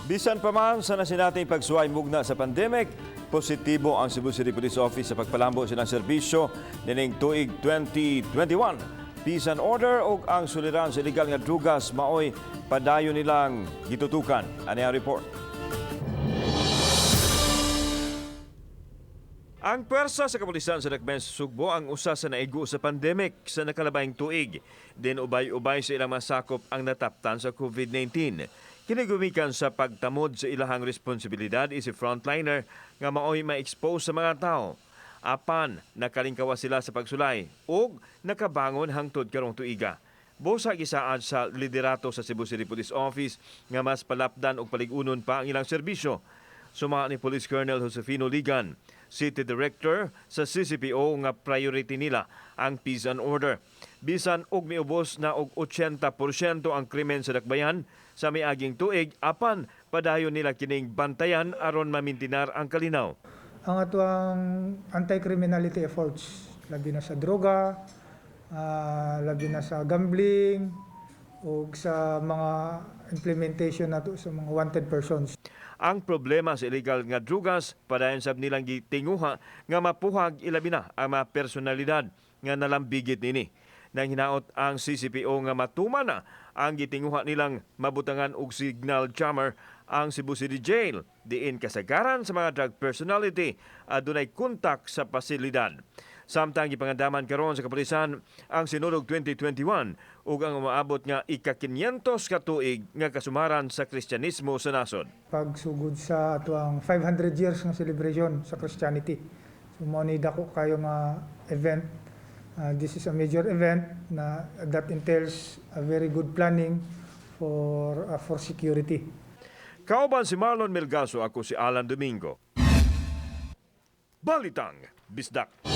Bisan pa man sa nasinating pagsuway mugna sa pandemic, positibo ang Cebu City Police Office sa pagpalambo silang serbisyo nining tuig 2021. Peace and order ug ang suliran sa illegal nga drugas maoy padayon nilang gitutukan. Ani ang report. Ang pwersa sa kapulisan sa Dakbayan sa Sugbo ang usa sa naigo sa pandemic sa nakalabayng tuig. Din ubay-ubay sa ilang masakop ang nataptan sa COVID-19. Kini gumikan sa pagtamod sa ilahang responsibilidad isip frontliner nga maoy ma-expose sa mga tao. Apan nakalingkawa sila sa pagsulay ug nakabangon hangtod karong tuiga. Busa gisaad sa liderato sa Cebu City Police Office nga mas palapdan og paligunon pa ang ilang serbisyo. Suma ni Police Colonel Josefino Ligan, City Director sa CCPO, nga priority nila ang peace and order. Bisan og miubos na og 80% ang krimen sa dakbayan sa miaging tuig, apan padayon nila kining bantayan aron mamintinar ang kalinaw. Ang atuang anti-criminality efforts, labi na sa droga, labi na sa gambling, o sa mga implementation nato sa mga wanted persons. Ang problema sa illegal nga drugas padayon sab nilang gitinguha nga mapuhag, ilabi na ang mga personalidad nga nalambigit nini. Nang hinaot ang CCPO nga matuman na ang gitinguha nilang mabutangan og signal jammer ang Cebu City Jail diin kasagaran sa mga drug personality adunay kontak sa pasilidad. Samtang gipangandaman karon sa kapulisan ang Sinulog 2021 ug ang umaabot nga ika-500 ka tuig nga kasumaran sa Kristyanismo sa nasod. Pagsugod sa atuang 500 years nga celebration sa Christianity. So mao ni dako kayo nga event. This is a major event na that entails a very good planning for security. Kauban si Marlon Melgaso, ako si Alan Domingo. Balitang Bisdak.